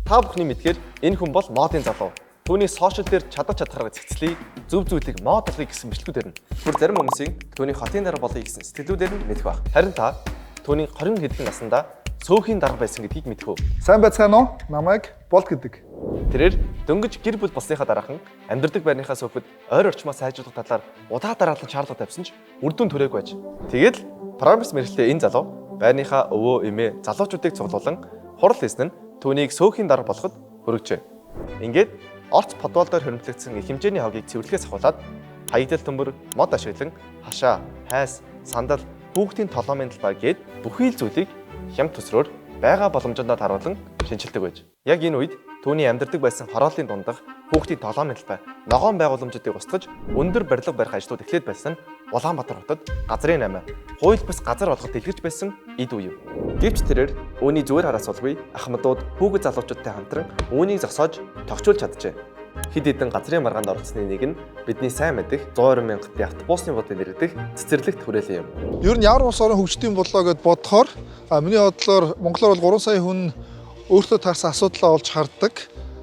Та бүхний мэдгээр энэ хүн бол модын залуу. Түүний social дээр чадах чадхаараа зэгцлэе, зөв зүйлийг мод болгоё гэсэн бичлэгүүдээр нь. Бүр зарим хүмүүсийн түүний хотын дарга болъё гэсэн сэтгэлүүдээр нь мэдэх байх. Харин та түүний 20 хэдхэн наснда цөөхийн дарга байсан гэдгийг мэдэх үү? Сайн байцгаана уу? Намайг Болд гэдэг. Тэрээр дөнгөж гэр бүл болсныхаа дараахан амьдардаг байрныхаа сөхөд ойр орчмоо сайжруулах талаар удаа дараалан шаардлага тавьсан ч үр дүн төрөөгүй байж. Тэгээд л программист мэргэжлийн энэ залуу байрныхаа өвөө эмээ залуучуудыг цуглуулан хурал хийсэн нь түүнийг сөөхийн дарга болоход хүргэжээ. Ингээд орц подвол дээр хоригдлогдсон их хэмжээний хогийг цэвэрлэхээс ахуулаад хаягдал төмөр, мод ашиглан хашаа, хайс, сандал, хүүхдийн толомын талбай гээд бүхий л зүйлийг хямд төсрөөр байгаа боломжондоо тааруулан шинэчилдэг байж. Яг энэ үед түүний амьдардаг байсан хорооллын дундах хүүхдийн толомын талбай, ногоон байгууламжуудыг устгаж өндөр барилга барих ажлууд эхлээд байсан нь Улаанбаатар хотод газрын 8, хууль бус газар олгох дэлгэрч байсан эд үе юм. Гэвч тэрээр үүний зүгээр хараасуулгүй ахмадууд хүүхэд залуучуудтай хамтран үүнийг зогсоож тогтчулж чаджээ. Хэд хэдэн газрын маргаанд оролцсны нэг нь бидний сайн мэдэх 120 мянгатын автобусны бодлын нэрэгдэх цэцэрлэгт хүрээлэн юм. Ер нь ямар улс орон хөгждөг юм болоо гэд бодохоор миний бодлоор монголоор бол 3 сая хүн өөртөө таарсан асуудлаа олж хардаг.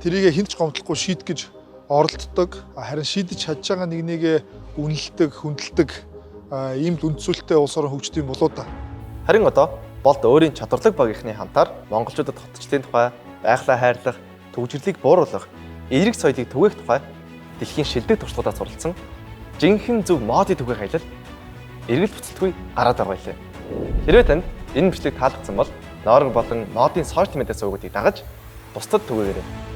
Тэрийг хэн ч гомдлохгүй шийд гэж оролддог. Харин шийдэж чадж байгаа нэг нэгэ үнэлдэг, хүндэлдэг ийм л үндсэлтэй улс орон хөгждөг юм болоо да. Харин одоо Болд өөрийн чадварлаг багийнхны хамтаар монголчуудад хотчлын тухай, байгалаа хайрлах, түгжрэрлийг бууруулах, эерэг соёлыг түгээх тухай дэлхийн шилдэг туршлагуудаас суралцсан жинхэнэ зөв модын түгээх аялал эргэл буцалтгүй гараад байгаа байлээ. Хэрвээ танд энэ бичлэг таалагдсан бол Ноорог болон модын social media сувгуудыг дагаж бусдад түгээгээрэй.